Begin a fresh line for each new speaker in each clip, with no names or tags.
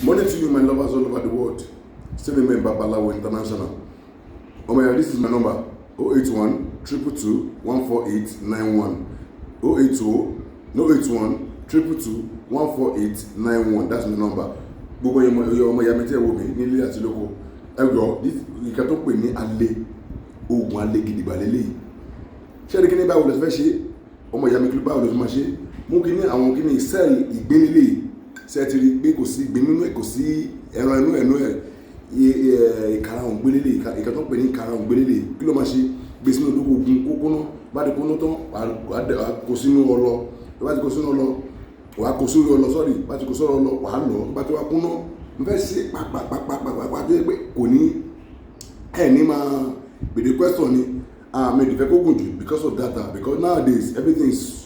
Morning to you, my lovers all over the world. Still remain Babalawo International. Oh my, this is my number: 081 222 148 91. 080, no, 81 222 148 91. That's my number. Gbogbo ọmọ ìyá mi tí ẹ wò mí nílé àti lóko, ẹ gbọ́ ìka tó pè ní alẹ́, oògùn alẹ́ gidigba lélẹ́yìí. Ṣé ẹni kí ní báwo lè fẹ́ ṣe, ọmọ ìyá mi? Kí báwo lè fi máa ṣe? Mú kí ní àwọn kí ní cell ìgbín nílé. Ṣe ti rí pé kò sí ìgbín nínú ẹ̀, kò sí ẹran inú ẹ̀ nú ẹ̀, ìkara òun gbélé lè ìka tó pè ní ìkara òun gbélé lè. Kí ló máa ṣe? Gbé sínú odó, gun kókóná. Bá ti kóná tán, wàá kó sínú ọlọ. Bá ti kó sínú ọlọ, wàá kó sórí ọlọ, sọ́ọ̀rì. Bá ti kó sórí ọlọ, wàá lọ. Bá ti wá kúná, mo fẹ́ ṣe pàpàpàpàpà tó yẹ pé kò ní ẹ̀ ní máa gbèdé question ni àmì ìdìfẹ́ kó gùn jù because of data, because nowadays everything is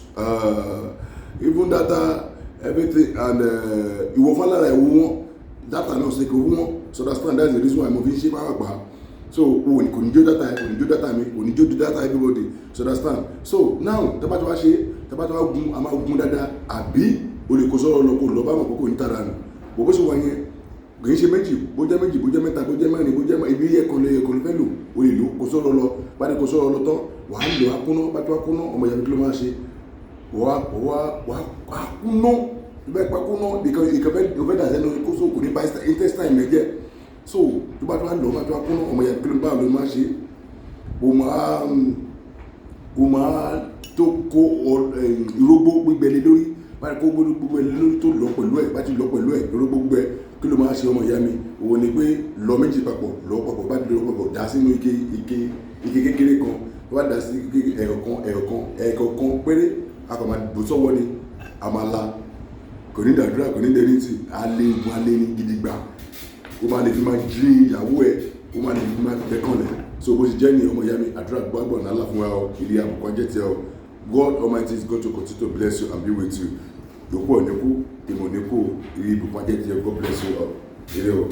even data, everything, and ìwọ fún alára ìwọ wọn data náà ṣe kò wọ́n. So that's fine. That's the reason why mo fi ń ṣe pàápàá. So o kò ní jó data ẹ, kò ní jó data mi, kò ní jó data everybody. So that's fine. So now, tẹ́ bá ti wá ṣe, tẹ́ bá ti wá gun, a máa gun dáadáa, àbí o lè kó sọ́rọ̀ lọ, kó lọ bá mọ̀ kókò ní tara nù. Bó ṣe wà yẹn, kì í ṣe méjì, bó jẹ́ méjì, bó jẹ́ mẹ́ta, bó jẹ́ mẹ́rin, bó jẹ́ ibi ẹ̀kan lè ẹ̀kan lè fẹ́ lò, o lè lò. Kó sọ́rọ̀ lọ. Bá ti kó sọ́rọ̀ lọ tán, wàá lò akúná. Bá ti wá kúná, ọmọ ìyá mi, kí ló máa ṣe? Wàá kúná bẹ́ẹ̀ pa kúná ìkan fẹ́ dà sẹ́nu kó so kò ní bá intestine rẹ jẹ́. So tó bá tó wá lọ, bá tó wá kúná, ọmọ ìyá mi, kí ló bá ló máa ṣe? O máa tó kó irógbó gbígbẹ lé lórí. Bá kó gbígbẹ lé lórí, tó lọ pẹ̀lú ẹ̀, bá ti lọ pẹ̀lú ẹ̀, irógbó gbígbẹ, kí ló máa ṣe, ọmọ ìyá mi? Òun ni pé lọ méjì papọ̀, lọ papọ̀. Bá ti lọ papọ̀, dà sínú ike kékeré kan. Tó bá dà sí ẹ̀ẹ̀kan ẹ̀ẹ̀kan ẹ̀ẹ̀kan péré, a kò máa bù sọ́wọ́ ni, a máa la. Kò ní dàdúrà, kò ní dẹni tì. Alẹ́ ogun alẹ́ ní gidigba. Ó máa lè fi máa jí ìyàwó ẹ̀, ó máa lè fi máa tẹ́kànlẹ̀. So bó ṣe jẹ́ ní, ọmọ ìyá mi, àdúrà gbàgbọ́ nàlá fún wa o. Ilé àbùkù ajẹ́ tiẹ̀ o. God Almighty is going to continue to bless you and be with you. Yòókù ò ní kú, tèmi ò ní kú. Ilé ìbùkún ajẹ́ tiẹ̀. God bless you all. Ire o.